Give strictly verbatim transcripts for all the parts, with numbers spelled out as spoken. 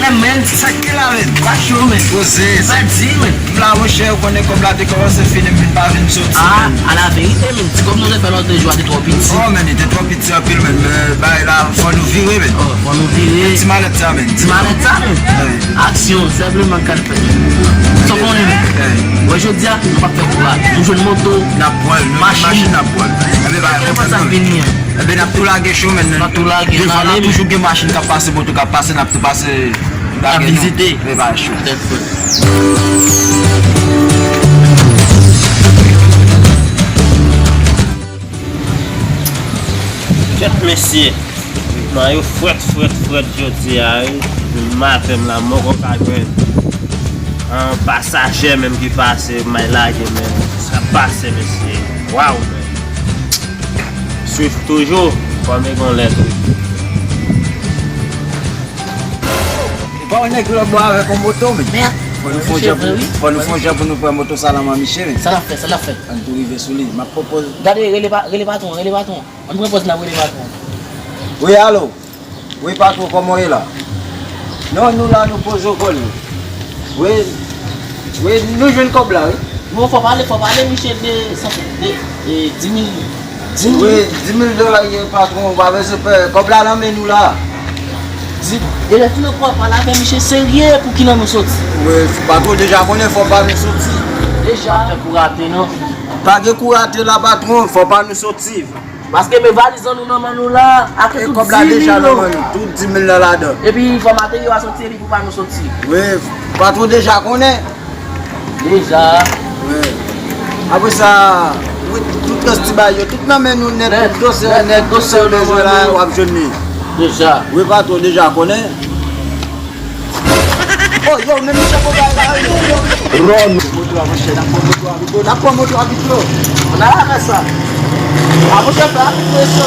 Men, sa k gen la, men? Kwa cho, men? Poze, sa di, men? M la, monchè, ou konnen kòb la te kòmanse fini, m vin pa vin soti, ah, men. A la verite, men, ti kòb nou te fè lòt jou a te twò piti. Oh, men, li te twò piti anpil, men, men, bagay la, fò nou vire, men. Oh, fò nou vire. Ti malèt sa, men. Ti malèt sa, men. Wi. Aksyon, senpleman, k al fèt. Sa w konnen, men. Wi. Wè, jodi a, nou p ap fè kouraj. Nou jwenn moto, n ap pran l, nou jwenn machin, n ap pran l. Enben, bagay, konprann sa vini an. Enben, n ap tou lage cho, men. N ap tou lage, devan la, toujou gen machin k ap pase, moto k ap pase, n ap tou pase. N ap vizite. Preparasyon. Tèt frèt. Kèt mesye, mayo frèt, frèt, frèt jodi a, wi. Maten m la, m poko ka jwenn an pasaje menm ki pase, may lage, men sa pase, mesye. Waw, men. Swift toujou, fò m gon lè tou. Bon, nèg lòt bò avèk yon moto, men. Mèd. Fò nou fè yon jan pou, fò nou fè yon jan pou nou pran moto sa nan men misye, men. Sa n ap fè, sa n ap fè? Ann tou rive sou li. M ap pwopoze. Gade, rele pa, rele patwon, rele patwon. Ann pran pòz n ap rele patwon. Wi, alo. Wi, patwon, kòman w ye la? Non, nou la, nou poze w kòlè. Wi, wi, nou jwenn kòb la, wi. Bon, fò pale, fò pale, misye, de, de, de, dis mil. Dis mil? Wi, dis mil dola ye, patwon, ou pa bezwen pè. Kòb la nan men nou la. Di, e lè fin nan kò pale avè misye serye, pou ki nan nou soti? Wi, patwon, deja konnen fò pa nou soti. Deja. Pa fè kou rate, non. Pa gen kou rate la, patwon, fò pa nou soti. Paske men valiz an nou nan men nou la, ak tout dis mil yo. E kòb la deja nan men nou, tout dis mil la ladan. Epi fò materyo a soti, epi pou pa nou soti. Wi, patwon deja konnen. Deja. Wi. Apre sa, wi, tout rès ti bagay yo, tout nan men nou nèt, tout dosye yo nèt, tout sa w bezwen la, w ap jwenn li. Deja. Wi, patwon deja konnen. Oh, yo, men misye pou bay la, yo, yo. Ròn. Moto a, monchè, n ap pran moto a vit, bro. N ap pran moto a vit, bro. Ann al avè sa. A, monchè, fè a vit, mesye.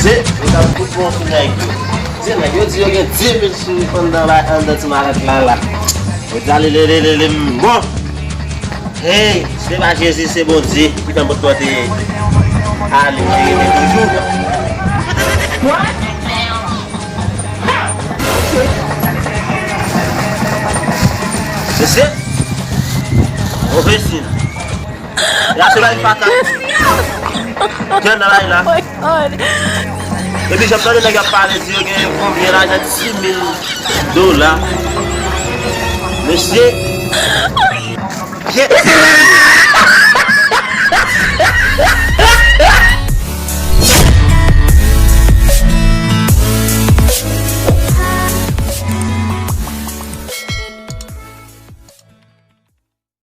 Se, mesye, kout pwen sou nèg yo. Se nèg yo di yo gen dis mil sou anndan la, anndan ti malèt la, la. Yo di ale, le, le, le, le, bon. Hey, se pa Jezi, se Bondye ki fè m pot pote ale, mwen rete toujou. Mesye, move siy. Ya se bay patat. Tèl nan lay la. Oh my God. Epi jan m tande nèg ap pale, di yo gen konbyen lajan, dis mil dola. Mesye. Kèt.